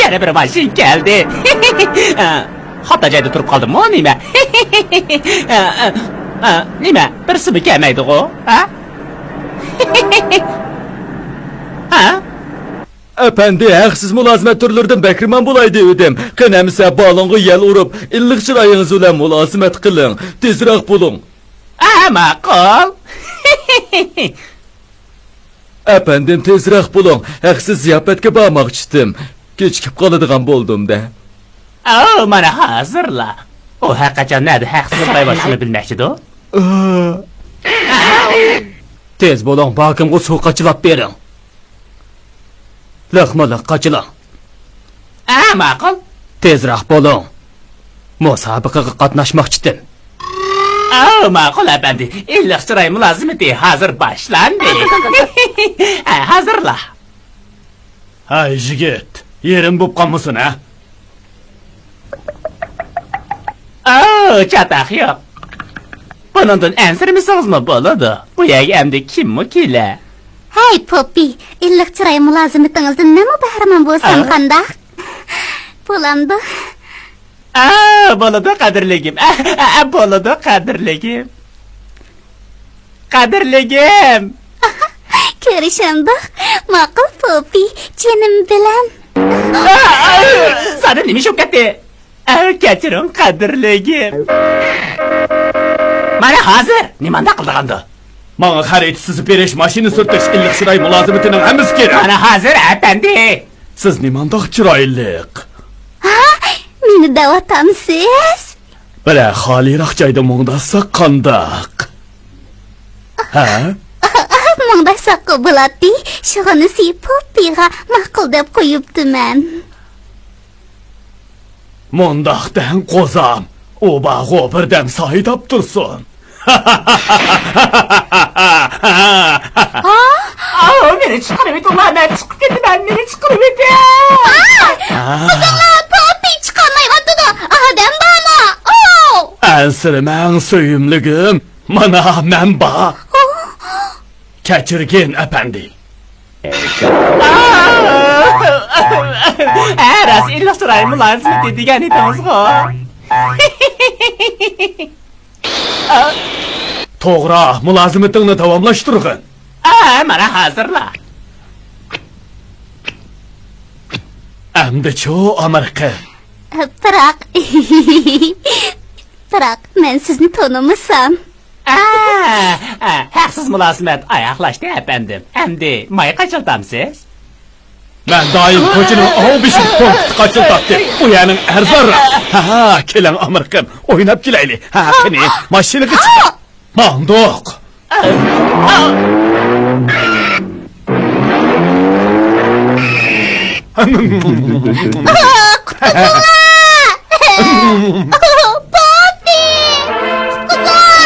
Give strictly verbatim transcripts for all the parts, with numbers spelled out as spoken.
يەنە بىر ماشىنا كەلدى. خاتا جايدا تۇرۇپ قالدىممۇ نېمە؟ نېمە، بىرسىمۇ كەلمەيدىغۇ؟ ھە؟ ھە؟ ئەپەندى، ھەقسىز مۇلازىمەت تۈرلىرىدىن بەھرىمەن بولاي دېۋىدىم. قېنى ئەمىسە بالىڭغا يەل ئۇرۇپ، ئىللىق چىرايىڭىز بىلەن مۇلازىمەت قىلىڭ. تېزرەك بولۇڭ. ئا، ماقۇل. ئەپەندىم، تېزرەك بولۇڭ. ھەقسىز زىياپەتكە بارماقچىدىم. كېچىكىپ قالىدىغان بولدۇم-دە. ئاۋۇ، مانا ھازىرلا. ئۇ ھەرقاچان نەدە ھەقسىز بايۋاشلىنى بىلمەكچىدۇ. تېز بولۇڭ، باكىمغا سۇ قاچىلاپ بېرىڭ. لىقمۇ لىق قاچىلاڭ. ئا، ماقۇل. تېزرەك بولۇڭ. مۇسابىقىگە قاتناشماقچىدىم. ئاۋۇ، ماقۇل ئەپەندى. ئىللىق چىراي مۇلازىمىتى ھازىر باشلاندى. ھە، ھازىرلا. ھەي، يىگىت، يېرىم بوپ قالمىسۇن، ھە؟ ئاۋۇ، چاتاق يوق. بۇنىڭدىن ئەنسىرىمىسىڭىزمۇ بولىدۇ. بۇ يەرگە ئەمدى كىممۇ كېلە؟ ھەي، پوپپى، ئىللىق چىراي مۇلازىمىتىڭىزدىن مەنمۇ بەھرىمەن بولسام ھە؟ قانداق؟ بولامدۇ؟ ئا، بولىدۇ، قەدىرلىكىم. ئە، ئە، ئە، بولىدۇ، قەدىرلىكىم. قەدىرلىكىم. كۆرۈشەمدۇق؟ ماقۇل، پوپپى، جېنىم بىلەن. ئا، ئا، زادى نېمە ئىش بولۇپ كەتتى؟ ئە، كەچۈرۈڭ، قەدىرلىكىم. مانا ھازىر نېمانداق قىلىدىغاندۇ؟ ماڭا خەرىتە سىزىپ بېرىش، ماشىنا سۈرتۈش، ئىللىق چىراي مۇلازىمىتىنىڭ ھەممىسى كېرەك. مانا ھازىر، ئەپەندى. سىز نېمانداق چىرايلىق؟ ھا؟ مېنى دەۋاتامسىز؟ بىرەر خالىيراق جايدا مۇڭداشساق قانداق؟ ھە؟ مۇڭداشساققۇ بولاتتى. شۇغىنىسى پوپپىغا ماقۇل دەپ قويۇپتىمەن. مۇنداق دەڭ، قوزام، ئۇ بارغۇ بىردەم سايىداپ تۇرسۇن. ئاۋۇ، مېنى چىقىرىۋېتىڭلار، مەن چىقىپ كېتىمەن، مېنى چىقىرىۋېتىڭ. قوزاملار، پوپپى چىقالمايۋاتىدۇ، ئادەم بارمۇ؟ ئاۋۇ! ئەنسىرىمەڭ، سۆيۈملۈكۈم، مانا مەن بار. كەچۈرگىن ئەپەندى. ھە، راست، ئىللىق چىراي مۇلازىمىتى دېگەن ئىدىڭىزغۇ. توغرا، مۇلازىمىتىڭنى داۋاملاشتۇرغىن. ئا، مانا ھازىرلا. ئەمدىچۇ، ئامرىقىم؟ بىراق، بىراق مەن سىزنى تونۇمىسام. ئا، ئا، ھەقسىز مۇلازىمەت ئاياغلاشتى، ئەپەندىم. ئەمدى ماي قاچىلىتامسىز؟ مەن دائىم كوچىنىڭ ئاۋۇ بېشىدا پونكىتتا قاچىلىتاتتىم. ئۇ يەرنىڭ ئەرزانراق. ھە، ھە، كېلىڭ، ئامرىقىم، ئويناپ كېلەيلى. ھە، قېنى، ماشىنىغا چىقىڭ. ماڭدۇق. قۇتقۇزۇڭلار! پوپپى! قۇتقۇزۇڭ!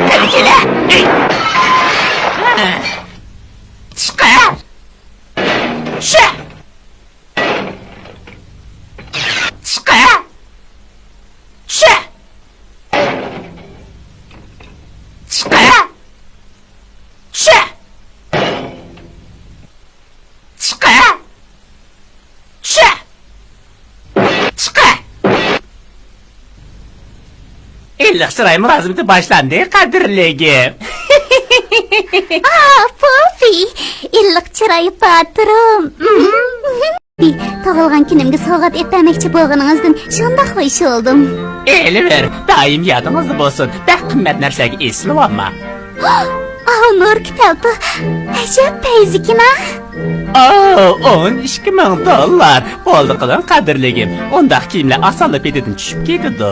قېنى كېلە! چىقار! چىقار! چىقار! چىقار! چىقار! چىقار! چىقار! ئىللىق چىراي مۇلازىمىتى باشلاندى، قەدىرلىكىم. ئا، پوپپى، ئىللىق چىراي پاتۇرۇم. تۇغۇلغان كۈنۈمگە سوۋغات ئېتەرمەكچى بولغىنىڭىزدىن شۇنداق خۇش بولدۇم. ئېلىۋېر، دائىم يادىڭىزدا بولسۇن. بەك قىممەت نەرسىلەرگە ئېسىلىۋالما. ئاۋۇ نۇركە پەلتو، ئەجەب پەيزىكىنا. ئاۋۇ ئون ئىككى مىڭ دوللار. بولدى قىلىڭ، قەدىرلىكىم. ئۇنداق كىيىملەر ئاسانلا پېتىدىن چۈشۈپ كېتىدۇ.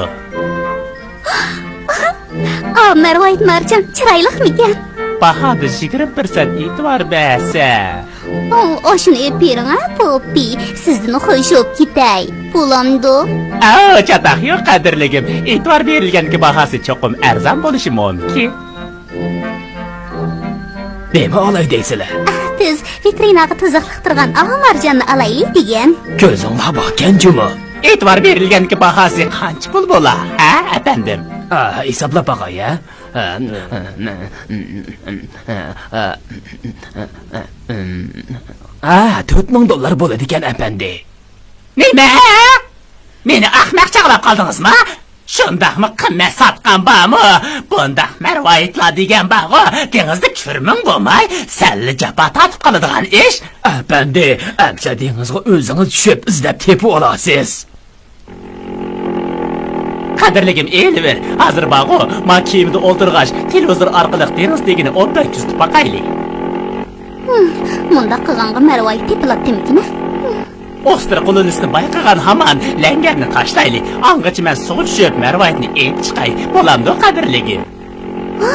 ئاۋۇ مەرۋايىت مارجان چىرايلىقمىكەن؟ باھادا يىگىرمە پىرسەنت ئېتىبار بەرسە. ئۇ، ئاشۇنى ئېلىپ بېرىڭ ھە، پوپپى. سىزدىن خۇش بولۇپ كېتەي. بولامدۇ؟ ئاۋۇ چاتاق يوق، قەدىرلىكىم. ئېتىبار بېرىلگەنكى باھاسى چوقۇم ئەرزان بولۇشى مۇمكىن. نېمە ئالاي دەيسىلە؟ ئەھ، تېز، ۋىترىناغا تىزىقلىق تۇرغان ئاۋۇ مارجاننى ئالايلى دېگەن. كۆزۈڭلار باقكەن جۇمۇ. ئېتىبار بېرىلگەنكى باھاسى قانچە پۇل بولا، ھە، ئەپەندىم؟ ئا، ھېسابلاپ باقاي، ھە؟ ھە، تۆت مىڭ دوللار بولىدىكەن، ئەپەندى. نېمە؟ مېنى ئەخمەق چاغلاپ قالدىڭىزمۇ؟ شۇنداقمۇ قىممەت ساتقان بارمۇ؟ بۇنداق مەرۋايىتلار دېگەن بارغۇ، دېڭىزدا كۆرمىڭ بولماي، سەللا جاپا تارتىپ قالىدىغان ئىش. ئەپەندى، ئەمسە دېڭىزغا ئۆزىڭىز چۈشۈپ ئىزدەپ تېپىۋالارسىز. قەدىرلىكىم، ئېلىۋېر. ھازىر بارغۇ، ما كېمىدە ئولتۇرغاچ، تېلېۋىزور ئارقىلىق دېڭىز تېگىنى ئوبدان كۆزىتىپ باقايلى. ھىم، مۇنداق قىلغانغا مەرۋايىت تېپىلاتتىمىكىن؟ ئوسترا قولونىسىنى بايقىغان ھامان لەڭگەرنى تاشلايلى. ئاڭغىچە مەن سۇغا چۈشۈپ، مەرۋايىتنى ئېلىپ چىقاي. بولامدۇ، قەدىرلىكىم؟ ھا،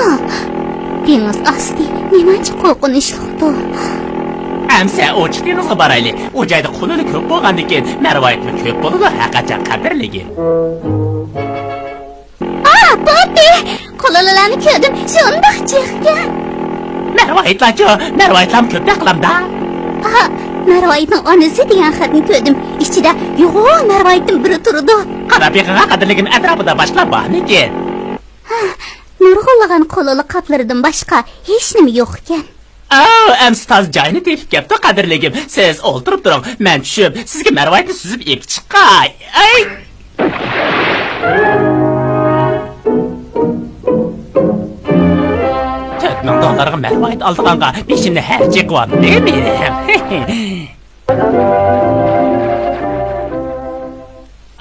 دېڭىز ئاستى نېمانچە قورقۇنچلۇقتۇ. ئەمسە ئوچۇق دېڭىزغا بارايلى. ئۇ جايدا قۇلىلى كۆپ بولغاندىكىن، مەرۋايىتمۇ كۆپ بولىدۇ، ھەرقاچان قەدىرلىكىم. ئا، پوپپى! قۇلىلىلارنى كۆردۈم، شۇنداق جىقكەن. مەرۋايىتلارچۇ؟ مەرۋايىتلارمۇ كۆپتەك قىلامدا. ئا، مەرۋايىتنىڭ ئانىسى دېگەن خەتنى كۆردۈم. ئىچىدە يوغان مەرۋايىتتىن بىرى تۇرىدۇ. قاراپ بېقىڭا، قەدىرلىكىم، ئەتراپىدا باشقىلار بارمىكىن؟ ھا، نۇرغۇنلىغان قۇلىلى قاپلىرىدىن باشقا ھېچنېمە يوقكەن. ئاۋۇ، ئەمسە تازا جايىنى تېپىپ كەپتۇ، قەدىرلىكىم. سىز ئولتۇرۇپ تۇرۇڭ، مەن چۈشۈپ، سىزگە مەرۋايىتنى سۈزۈپ ئېلىپ چىقاي. ئەي! تۆت مىڭ دوللارغا مەرۋايىت ئالىدىغانغا بېشىمنى ھەر چېقىۋالدى مېنىڭ.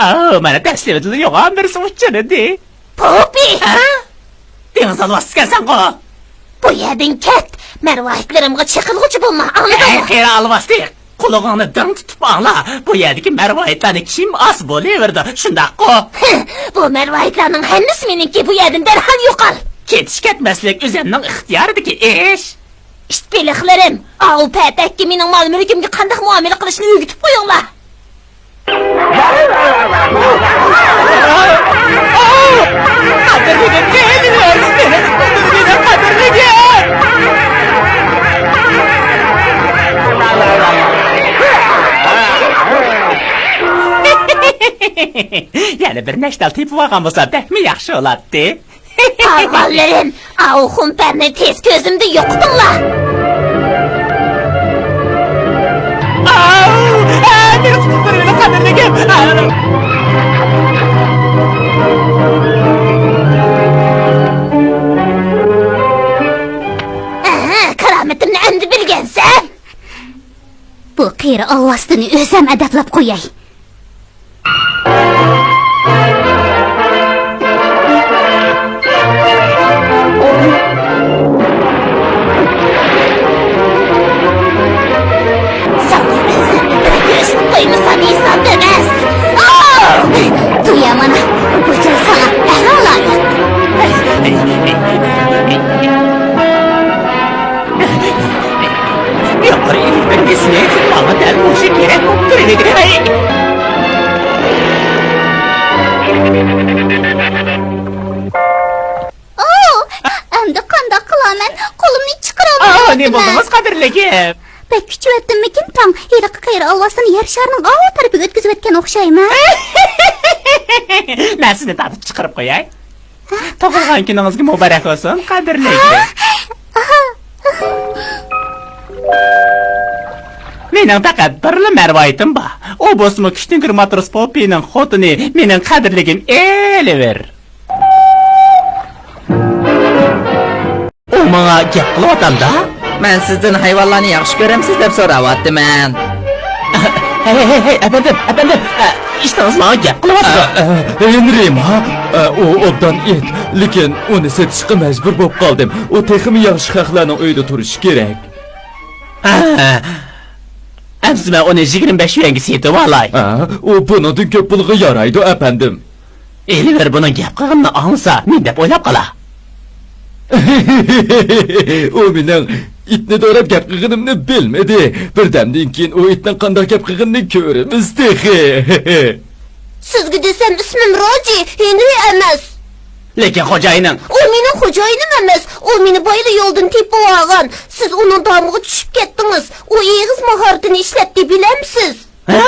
ئاۋۇ، مانا دەسلىۋىدىلا يوغان بىرسى ئۇچرىدى. پوپپى! ھە؟ دېڭىز ئالۋاستىسىكەنسەنغۇ! بۇ يەردىن كەت! مەرۋايىتلىرىمغا چېقىلغۇچى بولما، ئاڭلىدىڭمۇ؟ ھەي، قېرى ئالۋاستى! قۇلىقىڭنى دىڭ تۇتۇپ ئاڭلا! بۇ يەردىكى مەرۋايىتلارنى كىم ئالسا بولۇۋېرىدۇ، شۇنداققۇ؟ بۇ مەرۋايىتلارنىڭ ھەممىسى مېنىڭكى، بۇ يەردىن دەرھال يوقال! كېتىش-كەتمەسلىك ئۆزۈمنىڭ ئىختىيارىدىكى ئىش! ئىت بېلىقلىرىم، ئاۋۇ پەپەككە مېنىڭ مال-مۈلكۈمگە قانداق مۇئامىلە قىلىشنى ئۆگىتىپ قويۇڭلار! قەدىرلىگىم، قەدىرلىگىم، مېنى قۇتۇلدۇر، مېنى قەدىرلىگىم! يەنە بىر نەشتال تېپىۋالغان بولسا بەكمۇ ياخشى بولاتتى. قالغانلىرىم، ئاۋۇ خۇمپەرنى تېز كۆزۈمدە يوقىتىڭلار! ئاۋۇ! ئا، مېنى قۇتۇلدۇرۇۋېلىڭ، قەدىرلىكىم! ئا! ئەھە، كارامىتىمنى ئەمدى بىلگەنسەن! بۇ قېرى ئالۋاستىنى ئۆزۈم ئەدەپلەپ قوياي. ساڭا ئۆزۈمنى بىر كۆرسىتىپ قويمىسام ھېساب ئەمەس. ئاھ! تۇيا مانا، بۇ جاي ساڭا بەكلا لايىق. يۇقىرى ئېلىپ بەرگۈسىنى ماڭا دەل مۇشۇ كېرەك بولۇپ تۇرىدۇ. ئوو! ئەمدى قانداق قىلارمەن؟ قولۇمنى چىقىرالمايۋاتىمەن. ئاھ، نېمە بولدىڭىز، قەدىرلىكىم؟ بەك كۈچىۋەتتىممىكىن تاڭ؟ ھېلىقى قېرى ئالۋاستىنى يەر شارىنىڭ ئاۋۇ تەرىپىگە ئۆتكۈزۈۋەتكەن ئوخشايمەن. مەن سىزنى تارتىپ چىقىرىپ قوياي. تۇغۇلغان كۈنىڭىزگە مۇبارەك بولسۇن، قەدىرلىك. مېنىڭ پەقەت بىرلا مەرۋايىتىم بار. ئۇ بولسىمۇ كۈچتۈڭكۈر ماتروس پوپپىنىڭ خوتۇنى، مېنىڭ قەدىرلىكىم ئېلىۋېر. ئۇ ماڭا گەپ قىلىۋاتامدا؟ مەن سىزدىن ھايۋانلارنى ياخشى كۆرەمسىز دەپ سوراۋاتىمەن. ھەي، ھەي، ھەي، ھەي، ئەپەندىم، ئەپەندىم، ئە، ئىشتىڭىز ماڭا گەپ قىلىۋاتىدۇ. ئە، ئە، ھېنرى ما؟ ئە، ئۇ ئوبدان ئىت، لېكىن ئۇنى سېتىشقا مەجبۇر بولۇپ قالدىم. ئۇ تېخىمۇ ياخشى خەقلەرنىڭ ئۆيىدە تۇرۇشى كېرەك. ھە، ئەمسە مەن ئۇنى يىگىرمە بەش يۈەنگە سېتىۋالاي. ھە، ئۇ بۇنىڭدىن كۆپ پۇلغا يارايدۇ، ئەپەندىم. ئېلىۋېر، بۇنىڭ گەپ قىلغىنىنى ئاڭلىسا، نېمە دەپ ئويلاپ قالا؟ ئۇ مېنىڭ ئىتنى دوراپ گەپ قىلغىنىمنى بىلمىدى. بىردەمدىن كېيىن ئۇ ئىتنىڭ قانداق گەپ قىلغىنىنى كۆرىمىز تېخى. سىزگە دېسەم، ئىسمىم روجى، ھېنرى ئەمەس. لېكىن خوجايىنىڭ. ئۇ مېنىڭ خوجايىنىم ئەمەس. ئۇ مېنى بايىلا يولدىن تېپىۋالغان. سىز ئۇنىڭ دامىغا چۈشۈپ كەتتىڭىز. ئۇ ئېغىز ماھارىتىنى ئىشلەتتى، بىلەمسىز؟ ھە؟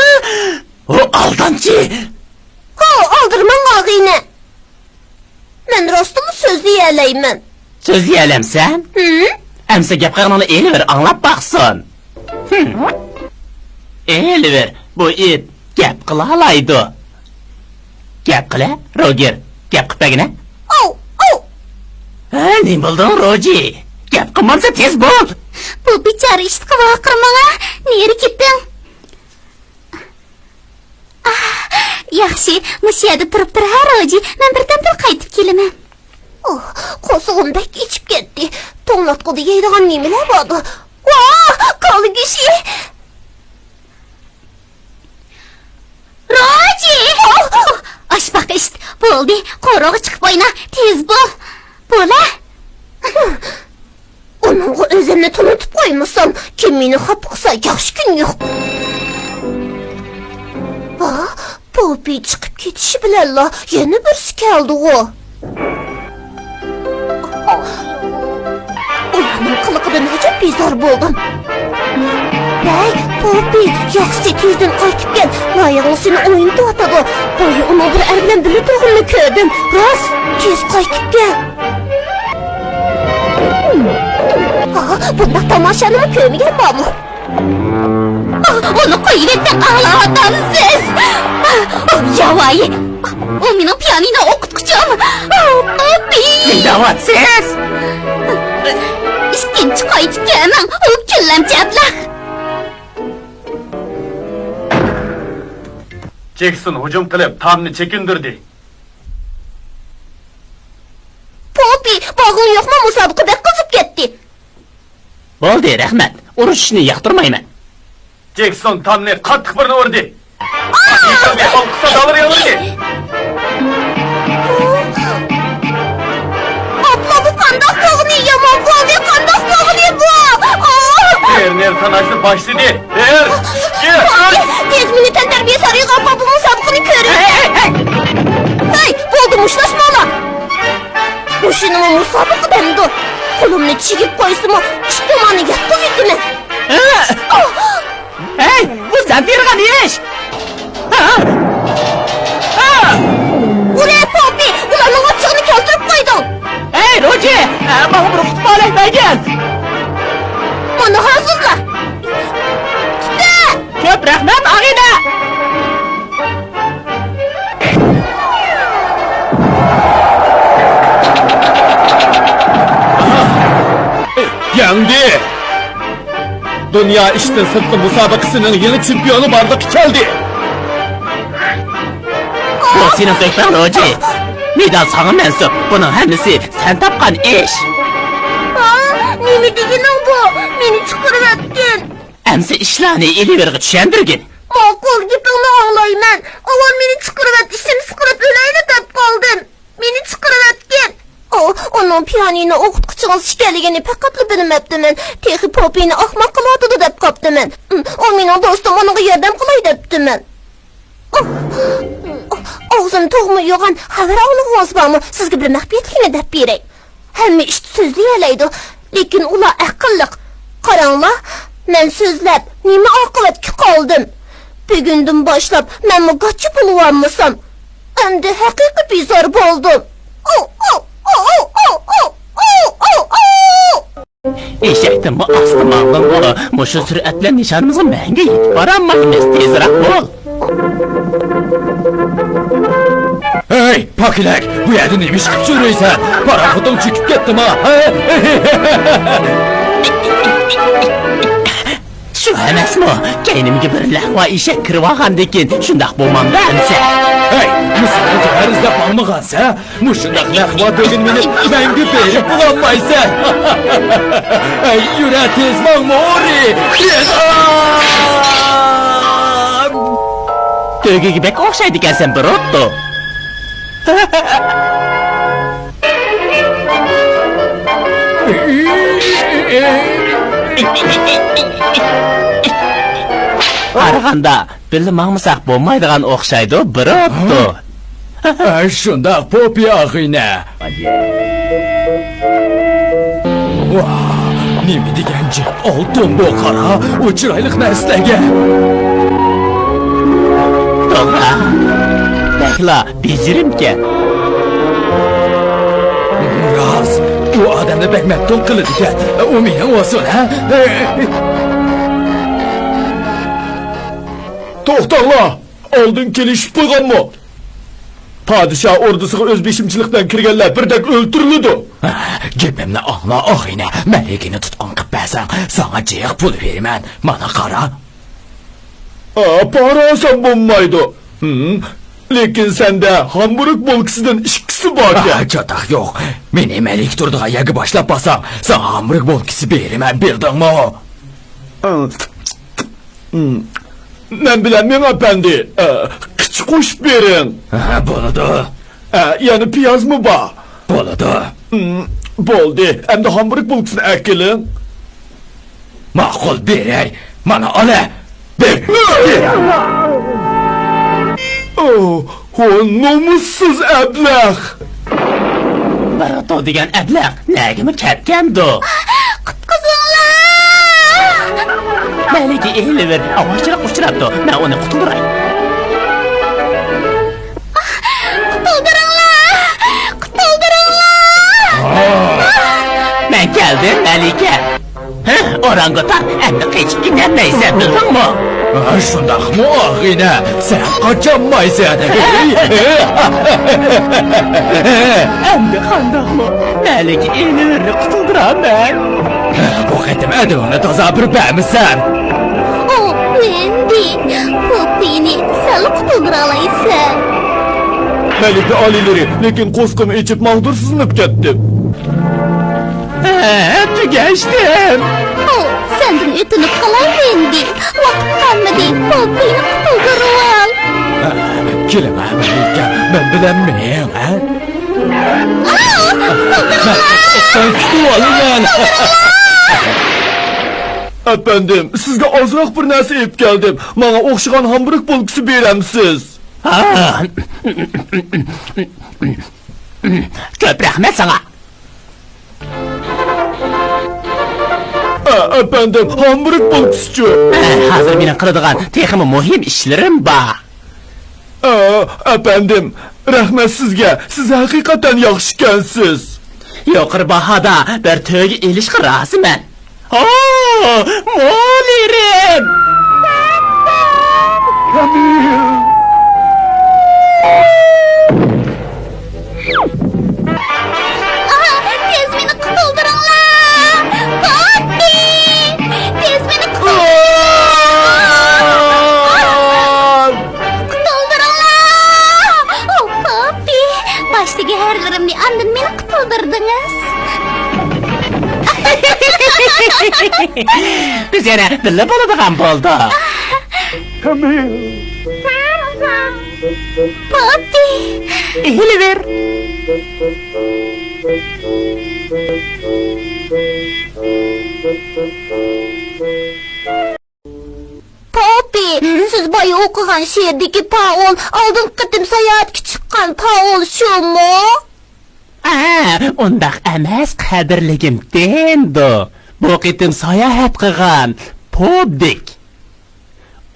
ئۇ ئالدامچى! ھو، ئالدىرىماڭ، ئاغىنە! مەن راستتىنلا سۆزلىيەلەيمەن. سۆزلىيەلەمسەن؟ ھىم؟ ئەمسە گەپ قىلغىنىڭنى ئېلىۋېر، ئاڭلاپ باقسۇن. ھىم. ئېلىۋېر، بۇ ئىت گەپ قىلالايدۇ. گەپ قىلە، روگېر. گەپ قىلىپ بەرگىنە. ئاۋ، ئاۋ! ھە، نېمە بولدۇڭ، روجى؟ گەپ قىلمامسەن، تېز بول! بۇ بىچارە ئىشتىكى ۋارقىرىماڭا، نېرى كېتىڭ. ئاھ، ياخشى، مۇشۇ يەردە تۇرۇپ تۇر ھە، روجى، مەن بىردەمدىن قايتىپ كېلىمەن. ئوھ، قورسىقىم بەك ئېچىپ كەتتى. توڭلاتقۇدا يەيدىغان نېمىلەر باردۇ؟ ۋاھ، كالا گۆشى! روجى! ئاھ! ئاش باقىشت، بولدى، قورۇغا چىقىپ ئوينا، تېز بول. بولە! ئۇنىڭغا ئۆزۈمنى تونۇتۇپ قويمىسام، كىم مېنى خاپا قىلسا ياخشى كۈن يوق. ھا، پوپى چىقىپ كېتىشى بىلەنلا يەنە بىرسى كەلدىغۇ. ئۇلارنىڭ قىلىقىدىن ئەجەب بىزار بولدۇم. ۋەي، پوپى، ياخشى تېزدىن قايتىپ كەل، لايىقىڭ سېنى ئوينىتىۋاتىدۇ. بايا ئۇنىڭ بىر ئەر بىلەن بىللە تۇرغىنىنى كۆردۈم. راست، تېز قايتىپ كەل. ھا، بۇنداق تاماشانىمۇ كۆرمىگەن بارمۇ؟ ئۇنى قويۇۋېتىڭ، ئاڭلاۋاتامسىز؟ ياۋايى! ئۇ مېنىڭ پىيانىنو ئوقۇتقۇچۇم! پوپى! نېمە دەۋاتىسىز؟ ئىككىنچى قايتىپ كەلمەڭ، ئۇ كۈنلەمچى ئەبلەخ! جېكسون ھۇجۇم قىلىپ، تامنى چېكىندۈردى. پوپى، باغىڭ يوقمۇ؟ مۇسابىقە بەك قىزىپ كەتتى. بولدى، رەھمەت. ئۇرۇشۇشنى ياقتۇرمايمەن. جېكسون تامنى قاتتىق بىرنى ئۇردى. ئالقىش سادالىرى ياڭرىدى. ئاپلا، بۇ قانداق بولغىنى؟ يامان بولدى، قانداق بولغىنى بۇ؟ ئاھ! بىر نېرى ساناشنى باشلىدى. بىر، ئىككى، ئۈچ. تېز مېنى تەنتەربىيە سارىيىغا ئاپار، بۇ مۇسابىقىنى كۆرۈۋېتەي. ھەي، ھەي، ھەي! ھەي، بولدى، مۇشتلاشماڭلار. مۇشۇنىمۇ مۇسابىقە دەمدۇ؟ قولۇمنى چىگىپ قويسىمۇ، ئىككى تاماننى ياتقۇزۇۋېتىمەن. ھە! ھەي، بۇ سەن تېرىغان ئىش! ھە! ھە! ئۇرە، پوپى، ئۇلارنىڭ ئاچچىقىنى كەلتۈرۈپ قويدۇڭ! ھەي، روجى، ماڭا بىر قۇتۇپ ئالاي بەرگىن! مانا ھازىرلا! تۇتە! كۆپ رەھمەت، ئاغىنە! يەڭدى! دۇنيا ئىشتىن سىرتقى مۇسابىقىسىنىڭ يېڭى چېمپىيونى بارلىققا كەلدى! بۇ سېنىڭ تۆھپەڭ، روجى! مېدال ساڭا مەنسۇپ، بۇنىڭ ھەممىسى سەن تاپقان ئىش! ھا؟ نېمە دېگىنىڭ بۇ؟ مېنى چىقىرىۋەتكىن! ئەمسە ئىشلارنى ئېلىۋېرىغا چۈشەندۈرگىن. ماقۇل، گېپىڭنى ئاڭلايمەن. ئاۋۋال مېنى چىقىرىۋەت، ئىچىم سىقىلىپ ئۆلەيلا دەپ قالدىم. مېنى چىقىرىۋەتكىن. ئۇ، ئۇنىڭ پىيانىنو ئوقۇتقۇچىڭىز ئىكەنلىكىنى پەقەتلا بىلمەپتىمەن. تېخى پوپىنى ئاخماق قىلىۋاتىدۇ دەپ قاپتىمەن. ئۇ مېنىڭ دوستۇم، ئۇنىڭغا ياردەم قىلاي دەپتىمەن. ئاغزىنى تۇغما يوغان، خەۋەر ئاڭلىغۇڭىز بارمۇ؟ سىزگە بىر مەخپىيەتلىكنى دەپ بېرەي. ھەممە ئىشتا سۆزلىيەلەيدۇ، لېكىن ئۇلار ئەقىللىق. قاراڭلار، مەن سۆزلەپ نېمە ئاقىۋەتكە قالدىم؟ بۈگۈندىن باشلاپ مەنمۇ گاچا بولۇۋالمىسام، ئەمدى ھەقىقىي بىزار بولدۇم. ئو، ئو، ئو! ئېشەكتىنمۇ ئاستا ماڭدىڭغۇ؟ مۇشۇ سۈرئەت بىلەن نىشانىمىزغا مەڭگۈ يېتىپ بارالمايمىز. تېزراق بول! ھەي، پاكىلەك! بۇ يەردە نېمە ئىش قىلىپ يۈرۈيسەن؟ پاراخوتۇڭ چۆكۈپ كەتتىما؟ ھە؟ شۇ ئەمەسمۇ؟ كەينىمگە بىر لەھۋا ئېشەك كىرىۋالغاندىكىن شۇنداق بولمامدۇ ئەمسە؟ ھەي، مۇسابىقە ئىزدەپ ماڭمىغانسەن؟ مۇشۇنداق لەھۋا بىلەن مېنى مەڭگۈ بېرىپ بولالمايسەن. ئەي، يۈرە تېز ماڭ، مورى! تېز! تۆگىگە بەك ئوخشايدىكەنسەن، بروتتو. قارىغاندا، بىللە ماڭمىساق بولمايدىغان ئوخشايدۇ، بروتتو. ھە، شۇنداق، پوپى ئاغىنە. ۋاھ، نېمە دېگەن جىق ئالتۇن بۇ، قارا، ئۇ چىرايلىق نەرسىلەرگە. توغرا، بەكلا بېجىرىمكەن. ئۇ ئادەمنى بەك مەپتۇن قىلىدىكەن. ئۇ مېنىڭ بولسۇن، ھە؟ توختاڭلار! ئالدىن كېلىشىپ قويغانمۇ؟ پادىشاھ ئوردىسىغا ئۆز بېشىمچىلىقتىن كىرگەنلەر بىردەك ئۆلتۈرۈلىدۇ. گېپىمنى ئاڭلا، ئاغىنە. مەلىكىنى تۇتقۇن قىلىپ بەرسەڭ، ساڭا جىق پۇل بېرىمەن. مانا قارا. ئا، پارا ئالسام بولمايدۇ. ھىم، لېكىن سەندە ھامبۇرگ بولكىسىدىن ئىككىسى باركەن. ئا، چاتاق يوق. مېنى مەلىكە تۇرىدىغان يەرگە باشلاپ بارساڭ، ساڭا ھامبۇرگ بولكىسى بېرىمەن، بىلدىڭمۇ؟ ھىم. مەن بىلەن مېڭە ئەپەندى، ئە، قىچا قوشۇپ بېرىڭ. ھە، بولىدۇ. ئە، يەنە پىيازمۇ بار؟ بولىدۇ. ھىم، بولدى. ئەمدى ھامبۇرگ بولكىسىنى ئەكېلىڭ. ماقۇل، بېرەي. مانا، ئالە. بېر. ئوھ، ھو، نومۇسسىز ئەبلەخ! بىر توۋ دېگەن ئەبلەخ نەگىمۇ كەتكەندۇ؟ قۇتقۇزۇڭلار! مەلىكە ئېلىۋېر، ئاۋارىچىلىققا ئۇچراپتۇ. مەن ئۇنى قۇتۇلدۇراي. قۇتۇلدۇرۇڭلار! قۇتۇلدۇرۇڭلار! مەن كەلدىم، مەلىكە. ھە، ئورانگۇتان، ئەمدى قېچىپ كېتەلمەيسەن، بىلدىڭمۇ؟ ھە، شۇنداقمۇ، ئاغىنە؟ سەن قاچالمايسەن. ئەمدى قانداقمۇ؟ مەلىكە ئېلىۋېرنى قۇتۇلدۇرامەن. بۇ قېتىم ئەدىۋىڭنى تازا بىر بەرمىسەم. ئۇ مەندى. پوپپىنى سەنلا قۇتۇلدۇرالايسەن. مەلىكە ئالىيلىرى، لېكىن قورسىقىم ئېچىپ ماغدۇرسىزلىنىپ كەتتىم. ھە، تۈگەشتىم. ئۇ، سەندىن ئۆتۈنۈپ قالاي مەندى. ۋاقىت قالمىدى، پوپپىنى قۇتۇلدۇرۇۋال. كېلىڭە، مەلىكە، مەن بىلەن مېڭىڭ، ھە؟ ئاۋ! قۇتۇلدۇرۇڭلار! سەن تۇتۇۋالىمەن! ئەپەندىم، سىزگە ئازراق بىر نەرسە ئېلىپ كەلدىم. ماڭا ئوخشىغان ھامبۇرگ بولكىسى بېرەمسىز؟ ھا! كۆپ رەھمەت ساڭا! ئە، ئەپەندىم، ھامبۇرگ بولكىسىچۇ؟ ئە، ھازىر مېنىڭ قىلىدىغان تېخىمۇ مۇھىم ئىشلىرىم بار. ئە، ئەپەندىم، رەھمەت سىزگە، سىز ھەقىقەتەن ياخشىكەنسىز. يۇقىرى باھادا بىر تۆگە ئېلىشقا رازىمەن. ھو، مولىرىم! ئاھ، تېز مېنى قۇتۇلدۇرۇڭلار! پوپپى! تېز مېنى قۇتۇلدۇرۇڭلار! قۇتۇلدۇرۇڭلار! ئۇ، پوپپى! باشتىكى ھەرلىرىمنى ئاندىن مېنى قۇتۇلدۇردىڭىز. بىز يەنە بىللە بولىدىغان بولدۇق. پوپپى! ئېلىۋېر. پوپپى، سىز بايا ئوقۇغان شېئىردىكى پائول، ئالدىنقى قېتىم ساياھەتكە چىققان پائول شۇمۇ؟ ئە، ئۇنداق ئەمەس، قەدىرلىكىم دېندو. بۇ قېتىم ساياھەت قىلغان پوپدىك.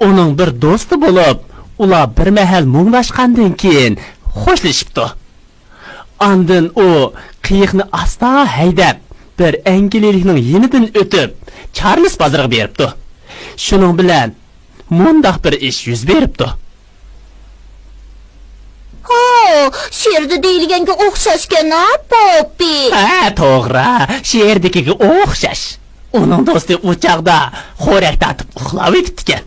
ئۇنىڭ بىر دوستى بولۇپ، ئۇلار بىر مەھەل مۇڭداشقاندىن كېيىن خوشلىشىپتۇ. ئاندىن ئۇ قېيىقنى ئاستا ھەيدەپ، بىر ئەنگلىيەلىكنىڭ يېنىدىن ئۆتۈپ، چارلىس بازىرىغا بېرىپتۇ. شۇنىڭ بىلەن مۇنداق بىر ئىش يۈز بېرىپتۇ. ھو، شېئىردا دېيىلگەنگە ئوخشاشكەن ھە، پوپپى؟ ھە، توغرا، شېئىردىكىگە ئوخشاش. ئۇنىڭ دوستى ئۇ چاغدا خورەك تارتىپ ئۇخلاۋېتىپتىكەن.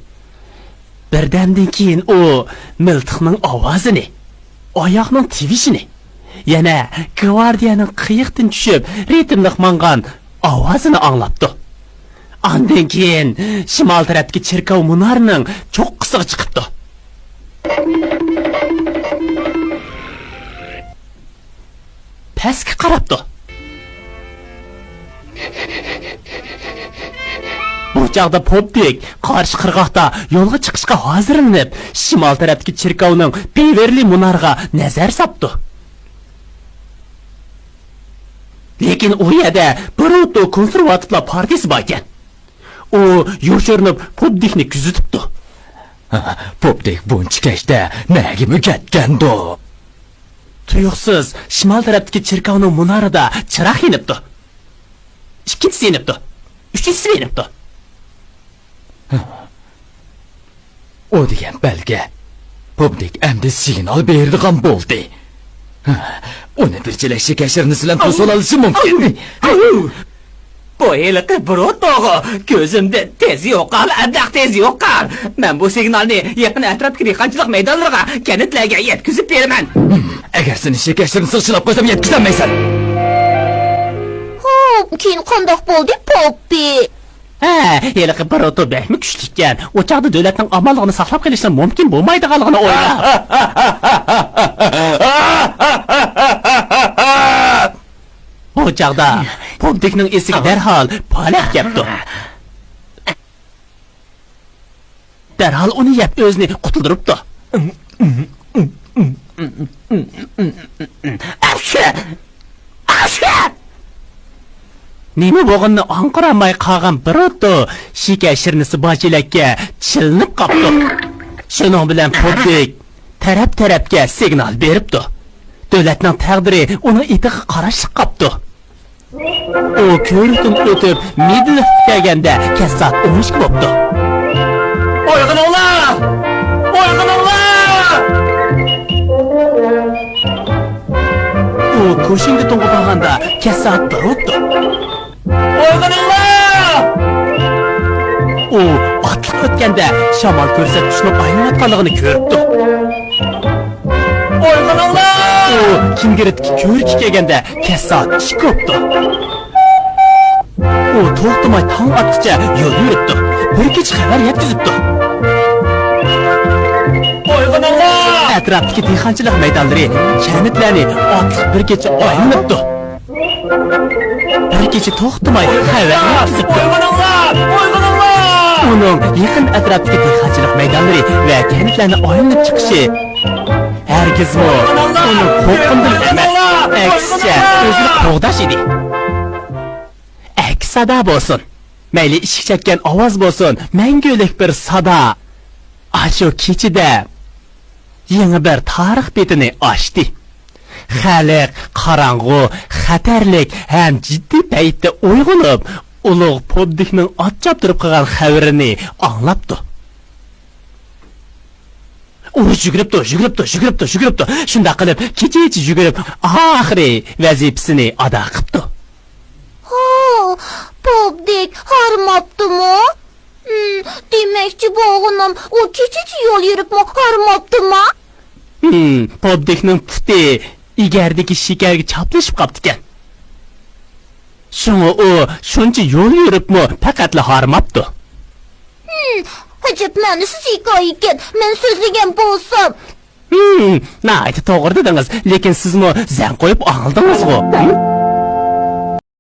بىردەمدىن كېيىن ئۇ مىلتىقنىڭ ئاۋازىنى، ئاياغنىڭ تىۋىشىنى، يەنە گۋاردىيەنىڭ قېيىقتىن چۈشۈپ رىتىملىق ماڭغان ئاۋازىنى ئاڭلاپتۇ. ئاندىن كېيىن شىمال تەرەپتىكى چېركاۋ مۇنارىنىڭ چوققىسىغا چىقىپتۇ. پەسكە قاراپتۇ. بۇ چاغدا پوپدىك قارشى قىرغاقتا يولغا چىقىشقا ھازىرلىنىپ، شىمال تەرەپتىكى چېركاۋنىڭ بېۋېرلى مۇنارىغا نەزەر ساپتۇ. لېكىن ئۇ يەردە بروتو كونسېرۋاتىپلار پارتىيىسى باركەن. ئۇ يوشۇرۇنۇپ پوپدىكنى كۆزىتىپتۇ. پوپدىك بۇنچە كەچتە نەگىمۇ كەتكەندۇ؟ تۇيۇقسىز شىمال تەرەپتىكى چېركاۋنىڭ مۇنارىدا چىراغ يېنىپتۇ. ئىككىنچىسى يېنىپتۇ. ئۈچىنچىسى يېنىپتۇ. ئۇ دېگەن بەلگە، پوبدىك ئەمدى سىگنال بېرىدىغان بولدى. ئۇنى بىر چېلەك شېكەر شىرنىسى بىلەن توسۇۋالالىشى مۇمكىن. بۇ ھېلىقى بروتوغۇ. كۆزۈمدىن تېز يوقال، ئەبلەخ، تېز يوقال. مەن بۇ سىگنالنى يېقىن ئەتراپتىكى دېھقانچىلىق مەيدانلىرىغا، كەنتلەرگە يەتكۈزۈپ بېرىمەن. ئەگەر سېنى شېكەر شىرنىسىغا چىلاپ قويسام، يەتكۈزەلمەيسەن. ھوپ، كېيىن قانداق بولدى، پوپپى؟ ھە، ھېلىقى بروتو بەكمۇ كۈچلۈككەن. ئۇ چاغدا دۆلەتنىڭ ئامانلىقىنى ساقلاپ قېلىشنىڭ مۇمكىن بولمايدىغانلىقىنى ئويلاپ. ئۇ چاغدا پوبدىكنىڭ ئېسىگە دەرھال پالەك كەپتۇ. دەرھال ئۇنى يەپ ئۆزىنى قۇتۇلدۇرۇپتۇ. نېمە بولغىنىنى ئاڭقىرالماي قالغان بروتو شېكەر شىرنىسى بار چېلەككە چىلىنىپ قاپتۇ. شۇنىڭ بىلەن پوبدىك تەرەپ-تەرەپكە سىگنال بېرىپتۇ. دۆلەتنىڭ تەقدىرى ئۇنىڭ ئېتىغا قاراشلىق قاپتۇ. ئۇ كۆۋرۈكتىن ئۆتۈپ، مىدلىفقا كەلگەندە، كەچ سائەت ئون ئىككى بوپتۇ. ئويغىنىڭلار! ئويغىنىڭلار! ئۇ كوشىنگتونغا بارغاندا، كەچ سائەت بىر بوپتۇ. ئويغىنىڭلار! ئۇ ئاتلىق ئۆتكەندە، شامال كۆرسەتكۈچنىڭ ئايلىنىۋاتقانلىقىنى كۆرۈپتۇ. ئويغىنىڭلار! ئۇ كېڭگىرتىكى كۆۋرۈككە كەلگەندە، كەچ سائەت ئىككى بوپتۇ. ئۇ توختىماي تاڭ ئاتقىچە يول يۈرۈپتۇ. بىر كېچە خەۋەر يەتكۈزۈپتۇ. ئويغىنىڭلار! ئەتراپتىكى دېھقانچىلىق مەيدانلىرى، كەنتلەرنى ئاتلىق بىر كېچە ئايلىنىپتۇ. بىر كېچە توختىماي خەۋەر يەتكۈزۈپتۇ. ئويغىنىڭلار! ئويغىنىڭلار! ئۇنىڭ يېقىن ئەتراپتىكى دېھقانچىلىق مەيدانلىرى ۋە كەنتلەرنى ئايلىنىپ چىقىشى ھەرگىزمۇ ئۇنىڭ قورققىنىدىن ئەمەس، ئەكسىچە ئۆزىنى قوغداش ئىدى. ئەكس سادا بولسۇن، مەيلى ئىشىك چەككەن ئاۋاز بولسۇن، مەڭگۈلۈك بىر سادا ئاشۇ كېچىدە يېڭى بىر تارىخ بېتىنى ئاچتى. خەلق قاراڭغۇ، خەتەرلىك ھەم جىددىي پەيتتە ئويغىنىپ، ئۇلۇغ پوبدىكنىڭ ئات چاپتۇرۇپ قىلغان خەۋىرىنى ئاڭلاپتۇ. ئۇ يۈگۈرۈپتۇ، يۈگۈرۈپتۇ، يۈگۈرۈپتۇ، يۈگۈرۈپتۇ. شۇنداق قىلىپ، كېچىچە يۈگۈرۈپ، ئاخىرى ۋەزىپىسىنى ئادا قىپتۇ. ھو، پوبدىك ھارماپتىمۇ؟ ھىم، دېمەكچى بولغىنىم، ئۇ كېچىچە يول يۈرۈپمۇ ھارماپتىما؟ ھىم، پوبدىكنىڭ پۇتى ئېگەردىكى شېكەرگە چاپلىشىپ قاپتىكەن. شۇڭا ئۇ شۇنچە يول يۈرۈپمۇ پەقەتلا ھارماپتۇ. ھىم، ئەجەب مەنىسىز ھېكايە ئىكەن، مەن سۆزلىگەن بولسام. ھىم، ناھايىتى توغرا دېدىڭىز، لېكىن سىزمۇ زەن قويۇپ ئاڭلىدىڭىزغۇ؟ ھىم؟